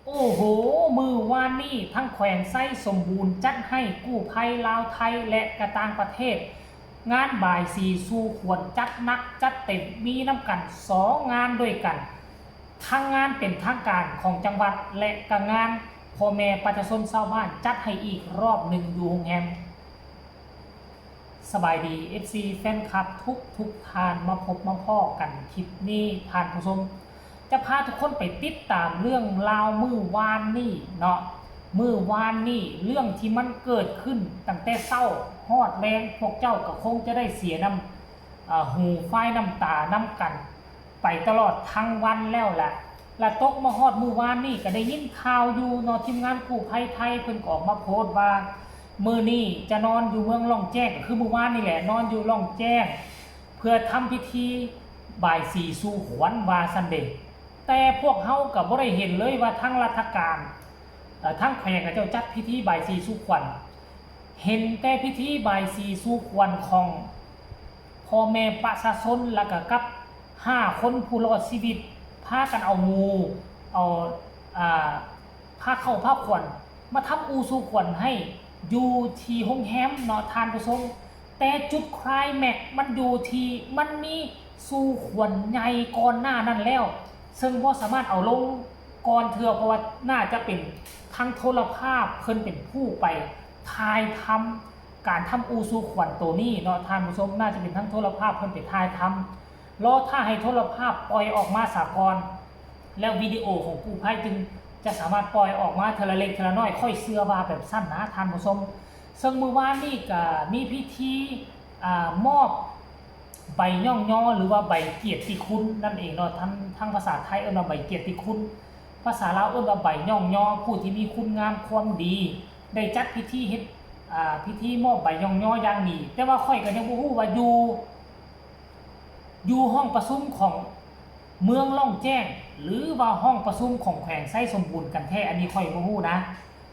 ໂອ້ໂຫ ມື້ວານນີ້ທາງແຂວງໄຊສົມບູນຈັດໃຫ້ກູ້ໄພລາວໄທ ແລະ ກະຕ່າງປະເທດ ງານບາຍສີສູ່ຂວັນຈັດໜັກຈັດເຕັມ ມີນຳກັນສອງງານດ້ວຍກັນ. ທັງງານເປັນທາງການຂອງຈັງຫວັດ ແລະ ກະງານພໍ່ແມ່ປະຊາຊົນຊາວບ້ານຈັດໃຫ້ອີກຮອບໜຶ່ງຢູ່ໂຮງແຮມ. ສະບາຍດີ ເອັຟຊີ ແຟນຄລັບທຸກໆທ່ານ ມາພົບມາພໍ້ກັນຄລິບນີ້ ທ່ານຜູ້ຊົມ ຈະພາທຸກຄົນໄປຕິດຕາມເລື່ອງລາວມື້ວານນີ້ເນາະ. ມື້ວານນີ້ເລື່ອງທີ່ມັນເກີດຂຶ້ນຕັ້ງແຕ່ເຊົ້າຮອດແລງ ພວກເຈົ້າກໍຄົງຈະໄດ້ເສຍນ້ຳ ອາ ຫູຟາຍນ້ຳຕານຳກັນໄປຕະຫຼອດທັງວັນແລ້ວລະ. ລະຕົກມາຮອດມື້ວານນີ້ກໍໄດ້ຍິນຂ່າວຢູ່ເນາະ, ທີມງານກູ້ໄພໄທເພິ່ນກໍອອກມາໂພສວ່າ ມື້ນີ້ຈະນອນຢູ່ເມືອງລ່ອງແຈ້ງ, ກໍຄືມື້ວານນີ້ແຫຼະ ນອນຢູ່ລ່ອງແຈ້ງ ເພື່ອທຳພິທີບາຍສີສູ່ຂວັນວ່າຊັ້ນເດ. ແຕ່ພວກເຮົາກໍບໍ່ໄດ້ເຫັນເລີຍວ່າທາງລັດຖະການ ເອີ ທາງແຂວງເຂົາເຈົ້າຈັດພິທີບາຍສີສູ່ຂວັນ. ເຫັນແຕ່ພິທີບາຍສີສູ່ຂວັນຂອງພໍ່ແມ່ປະຊາຊົນ ແລ້ວກໍກັບຫ້າຄົນຜູ້ລອດຊີວິດ ພາກັນເອົາໝູ່ ເອົາ ອາ ພາເຂົ້າພາຂວັນ ມາທຳອູສູ່ຂວັນໃຫ້ຢູ່ທີ່ໂຮງແຮມເນາະທ່ານຜູ້ຊົມ. ແຕ່ຈຸດຄລາຍແມັກມັນຢູ່ທີ່ມັນມີສູ່ຂວັນໃຫຍ່ກ່ອນໜ້ານັ້ນແລ້ວ ເຊິ່ງບໍ່ສາມາດເອົາລົງກ່ອນເທື່ອ ເພາະວ່າໜ້າຈະເປັນທາງໂທລະພາບເພິ່ນເປັນຜູ້ໄປຖ່າຍທຳການທຳອູສູ່ຂວັນໂຕນີ້ເນາະທ່ານຜູ້ຊົມ, ໜ້າຈະເປັນທາງໂທລະພາບເພິ່ນໄປຖ່າຍທຳ. ລໍຖ້າໃຫ້ໂທລະພາບປ່ອຍອອກມາສາກ່ອນ ແລ້ວວິດີໂອຂອງກູ້ໄພຈຶ່ງຈະສາມາດປ່ອຍອອກມາເທື່ອລະເລັກເທື່ອລະນ້ອຍ, ຂ້ອຍເຊື່ອວ່າແບບຊັ້ນນະທ່ານຜູ້ຊົມ. ເຊິ່ງມື້ວານນີ້ກະມີພິທີ ອາ ມອບໃບຍ້ອງຍໍ ຫຼືວ່າໃບກຽດຕິຄຸນນັ້ນເອງເນາະ, ທາງ ທາງພາສາໄທເອີ້ນວ່າໃບກຽດຕິຄຸນ, ພາສາລາວເອີ້ນວ່າໃບຍ້ອງຍໍ ຜູ້ທີ່ມີຄຸນງາມຄວາມດີ ໄດ້ຈັດພິທີເຮັດ ອາ ພິທີມອບໃບຍ້ອງຍໍຢ່າງດີ. ແຕ່ວ່າຂ້ອຍກໍຍັງບໍ່ຮູ້ວ່າຢູ່ ຢູ່ຫ້ອງປະຊຸມຂອງເມືອງລ່ອງແຈ້ງ ຫຼືວ່າຫ້ອງປະຊຸມຂອງແຂວງໄຊສົມບູນກັນແທ້ ອັນນີ້ຂ້ອຍບໍ່ຮູ້ນະ.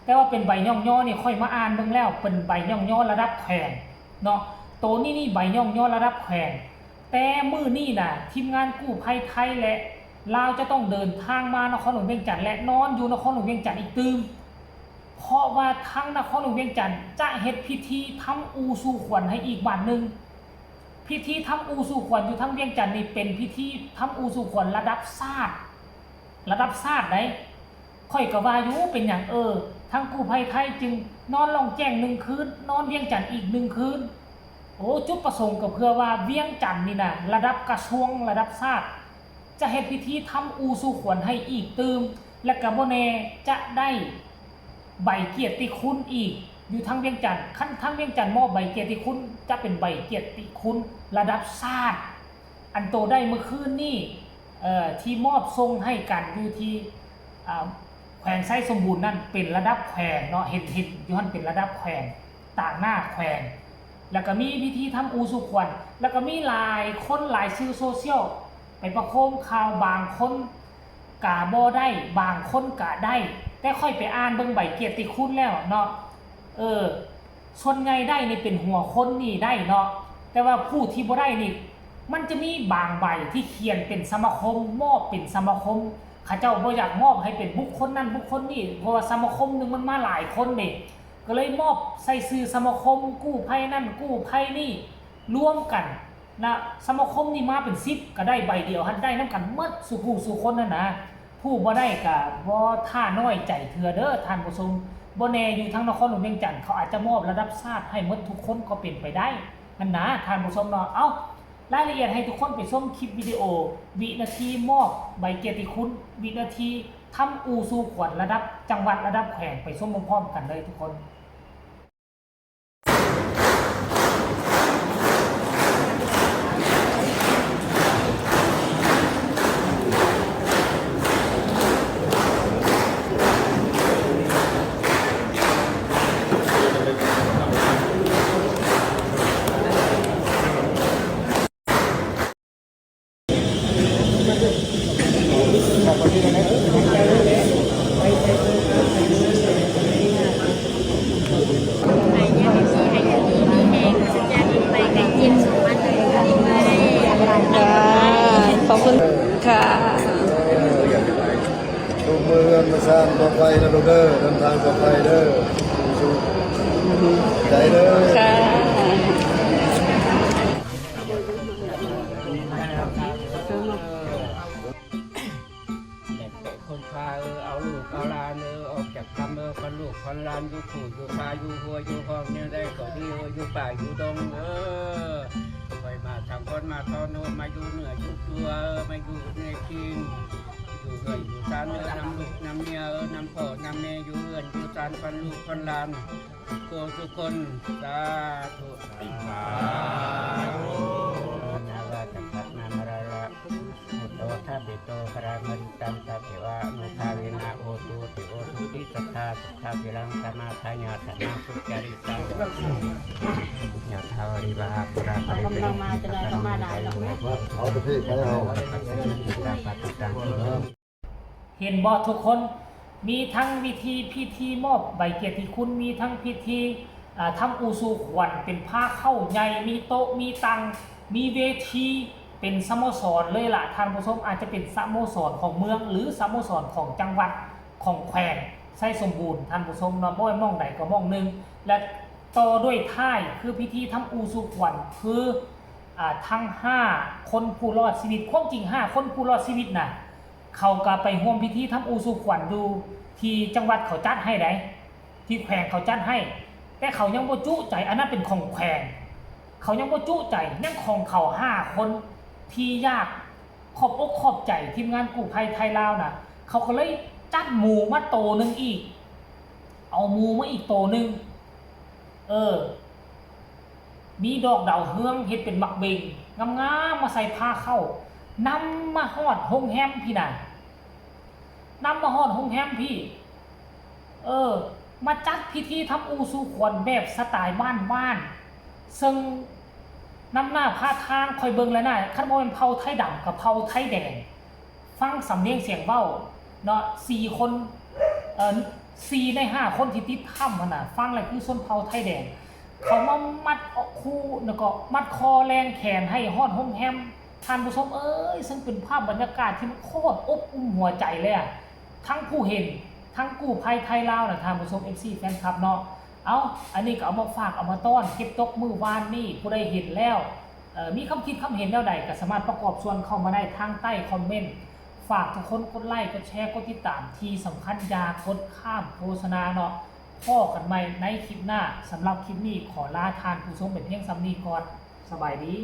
ແຕ່ວ່າເປັນໃບຍ້ອງຍໍນີ້ ຂ້ອຍມາອ່ານເບິ່ງແລ້ວ ເປັນໃບຍ້ອງຍໍລະດັບແຂວງເນາະ, ໂຕນີ້ນີ້ໃບຍ້ອງຍໍລະດັບແຂວງ. ແຕ່ມື້ນີ້ນະ ທີມງານກູ້ໄພໄທ ແລະ ລາວຈະຕ້ອງເດີນທາງມານະຄອນຫຼວງວຽງຈັນ ແລະ ນອນຢູ່ນະຄອນຫຼວງວຽງຈັນອີກຕື່ມ ເພາະວ່າທາງນະຄອນຫຼວງວຽງຈັນຈະເຮັດພິທີທຳອູສູ່ຂວັນໃຫ້ອີກບາດໜຶ່ງ. ພິທີທຳອູສູ່ຂວັນຢູ່ທາງວຽງຈັນນີ້ເປັນພິທີທຳອູສູ່ຂວັນລະດັບຊາດ, ລະດັບຊາດໃດ໋. ຂ້ອຍກໍວ່າຢູ່ເປັນຫຍັງ ເອີ ທາງກູ້ໄພໄທຈຶ່ງນອນລ່ອງແຈ້ງໜຶ່ງຄືນ ນອນວຽງຈັນອີກໜຶ່ງຄືນ. ໂອ້ ຈຸດປະສົງກໍເພື່ອວ່າວຽງຈັນນີ້ນະ ລະດັບກະຊວງ ລະດັບຊາດ ຈະເຮັດພິທີທຳອູສູ່ຂວັນໃຫ້ອີກຕື່ມ ແລະກະບໍ່ແນ່ຈະໄດ້ໃບກຽດຕິຄຸນອີກຢູ່ທາງວຽງຈັນ. ຄັນທາງວຽງຈັນມອບໃບກຽດຕິຄຸນ ຈະເປັນໃບກຽດຕິຄຸນລະດັບຊາດ. ອັນໂຕໄດ້ມື້ຄືນນີ້ ເອີ ທີ່ມອບສົ່ງໃຫ້ກັນຢູ່ທີ່ ອາ ແຂວງໄຊສົມບູນນັ້ນເປັນລະດັບແຂວງເນາະ, ເຫັນ ເຫັນຢູ່ຫັ້ນເປັນລະດັບແຂວງ ຕາງໜ້າແຂວງ ແລ້ວກໍມີພິທີທຳອູສູ່ຂວັນ ແລ້ວກໍມີຫຼາຍຄົນຫຼາຍສື່ໂຊຊຽວໄປປະໂຄມຂ່າວ, ບາງຄົນກະບໍ່ໄດ້ ບາງຄົນກະໄດ້. ແຕ່ຂ້ອຍໄປອ່ານເບິ່ງໃບກຽດຕິຄຸນແລ້ວເນາະ ເອີ ສ່ວນໃຫຍ່ໄດ້ນີ້ເປັນຫົວຄົນນີ້ໄດ້ເນາະ, ແຕ່ວ່າຜູ້ທີ່ບໍ່ໄດ້ນີ້ ມັນຈະມີບາງໃບທີ່ຂຽນເປັນສະມາຄົມ ມອບເປັນສະມາຄົມ, ເຂົາເຈົ້າບໍ່ຢາກມອບໃຫ້ເປັນບຸກຄົນນັ້ນບຸກຄົນນີ້ ເພາະວ່າສະມາຄົມໜຶ່ງມັນມາຫຼາຍຄົນເດ້ ກໍເລີຍມອບໃສ່ຊື່ສະມາຄົມ ກູ້ໄພນັ້ນກູ້ໄພນີ້ລວມກັນນະ. ສະມາຄົມນີ້ມາເປັນສິບ ກໍໄດ້ໃບດຽວຫັ້ນ ໄດ້ນຳກັນໝົດສູ່ຜູ້ສູ່ຄົນຫັ້ນນະ. ຜູ້ບໍ່ໄດ້ກໍບໍ່ຖ້ານ້ອຍໃຈເທື່ອເດີທ່ານຜູ້ຊົມ, ບໍ່ແນ່ຢູ່ທາງນະຄອນຫຼວງວຽງຈັນ ເຂົາອາດຈະມອບລະດັບຊາດໃຫ້ໝົດທຸກຄົນກໍເປັນໄປໄດ້ຫັ້ນນະທ່ານຜູ້ຊົມເນາະ. ເອົ້າ ລາຍລະອຽດໃຫ້ທຸກຄົນໄປຊົມຄລິບວິດີໂອ ວິນາທີມອບໃບກຽດຕິຄຸນ ວິນາທີທຳອູສູ່ຂວັນລະດັບຈັງຫວັດ ລະດັບແຂວງ ໄປຊົມພ້ອມໆກັນເລີຍທຸກຄົນ. ທາງປອດໄພນະລູກເດີ ເດີນທາງປອດໄພເດີ ໃຈເດີ. ຄົນພາເອີ ເອົາລູກເອົາຫຼານເອີ ອອກຈາກຖ້ຳເອີ ຂວັນລູກຂວັນຫຼານ ຢູ່ພູຢູ່ປ່າ ຢູ່ຮົ້ວຢູ່ຮ່ອງ ແນວໃດກໍດີເອີ ຢູ່ປ່າຢູ່ດົງເອີ. ຂ້ອຍມາທາງຄົນມາທອນໂນ ມາຢູ່ເນື້ອຢູ່ຕົວເອີ ມາຢູ່ເນື້ອກິນ ຢູ່ເຮືອນຢູ່ຊານເອີ ນຳລູກນຳເມຍເອີ ນຳພໍ່ນຳແມ່ ຢູ່ເຮືອນຢູ່ຊານ ຂວັນລູກຂວັນຫຼານ ທຸກຜູ້ທຸກຄົນ. ສາທຸ ສາທຸ. ນາວາຈັກຂັດນາມະລາລະ ມຸດໂຕທາປິໂຕ ພະລາມະລິຕັງ ສາເກວະ ອະນຸພາເວນະ ໂຫຕຸ ເຕ ໂອ ສຸຂິ ສັດທາ ສະທາ ວິລັງ ສະມາທາຍາ ສະນັງ ສຸຈາລິຕັງ ຍະຖາ ວາຣິວະຫາ ປູຣາ ປະລິ ກຳລັງມາ ຈະໄດ້ມາຫຼາຍດອກ. ເອົາປະເທດໄທເຮົາ ເຫັນບໍ່ທຸກຄົນ? ມີທັງພິທີ ພິທີມອບໃບກຽດຕິຄຸນ, ມີທັງພິທີ ອ່າ ທຳອູສູ່ຂວັນ ເປັນພາເຂົ້າໃຫຍ່, ມີໂຕະ ມີຕັ່ງ, ມີເວທີ ເປັນສະໂມສອນເລີຍລະທ່ານຜູ້ຊົມ, ອາດຈະເປັນສະໂມສອນຂອງເມືອງ ຫຼື ສະໂມສອນຂອງຈັງຫວັດ ຂອງແຂວງໄຊສົມບູນ ທ່ານຜູ້ຊົມເນາະ, ບໍ່ວ່າໝ່ອງໃດກໍໝ່ອງໜຶ່ງ. ແລະ ຕໍ່ດ້ວຍທ້າຍ ຄືພິທີທຳອູສູ່ຂວັນ ຄື ອ່າ ທັງຫ້າຄົນຜູ້ລອດຊີວິດ, ຄວາມຈິງຫ້າຄົນຜູ້ລອດຊີວິດນະ ເຂົາກໍໄປຮ່ວມພິທີທຳອູສູ່ຂວັນຢູ່ທີ່ຈັງຫວັດເຂົາຈັດໃຫ້ໃດ໋ ທີ່ແຂວງເຂົາຈັດໃຫ້, ແຕ່ເຂົາຍັງບໍ່ຈຸໃຈ, ອັນນັ້ນເປັນຂອງແຂວງ, ເຂົາຍັງບໍ່ຈຸໃຈ, ຍັງຂອງເຂົາຫ້າຄົນທີ່ຢາກຂອບອົກຂອບໃຈທີມງານກູ້ໄພໄທລາວນະ, ເຂົາກໍເລີຍຈັດໝູມາໂຕໜຶ່ງອີກ, ເອົາໝູມາອີກໂຕໜຶ່ງ, ເອີ ມີດອກດາວເຮືອງເຮັດເປັນໝາກເບັງງາມໆ ມາໃສ່ພາເຂົ້າ, ນຳມາຮອດໂຮງແຮມພີ້ນະ, ນຳມາຮອດໂຮງແຮມພີ້, ເອີ ມາຈັດພິທີທຳອູສູ່ຂວັນແບບສະຕາຍບ້ານໆ, ເຊິ່ງນຳໜ້າພາທາງ ຂ້ອຍເບິ່ງແລ້ວນະ ຄັນບໍ່ແມ່ນເຜົ່າໄທດຳ ກໍເຜົ່າໄທແດງ. ຟັງສຳນຽງສຽງເວົ້າເນາະ ສີ່ຄົນ ເອີ ສີ່ໃນຫ້າຄົນທີ່ຕິດຖ້ຳຫັ້ນນະ ຟັງແລ້ວຄືຊົນເຜົ່າໄທແດງ. ເຂົາມາມັດເອົາຄູ່ ແລ້ວກໍມັດຄໍແລ່ນແຂນໃຫ້ຮອດໂຮງແຮມ ທ່ານຜູ້ຊົມເອີຍ, ເຊິ່ງເປັນພາບບັນຍາກາດທີ່ມັນໂຄດອົບອຸ່ມຫົວໃຈເລີຍ ທັງຜູ້ເຫັນ ທັງກູ້ໄພໄທລາວນະ ທ່ານຜູ້ຊົມ ເອັຟຊີ ແຟນຄລັບເນາະ. ເອົາ ອັນນີ້ກໍເອົາມາຝາກ ເອົາມາຕ້ອນ ເກັບຕົກມື້ວານນີ້ ຜູ້ໃດເຫັນແລ້ວ ເອີ ມີຄຳຄິດຄຳເຫັນແນວໃດ ກໍສາມາດປະກອບສ່ວນເຂົ້າມາໄດ້ທາງໃຕ້ຄອມເມັນ. ຝາກທຸກຄົນກົດໄລ ກົດແຊ ກົດຕິດຕາມ, ທີ່ສຳຄັນຢ່າກົດຂ້າມໂຄສະນາເນາະ. ພໍ້ກັນໃໝ່ໃນຄລິບໜ້າ, ສຳລັບຄລິບນີ້ຂໍລາທ່ານຜູ້ຊົມໄປພຽງສ່ຳນີ້ກ່ອນ. ສະບາຍດີ.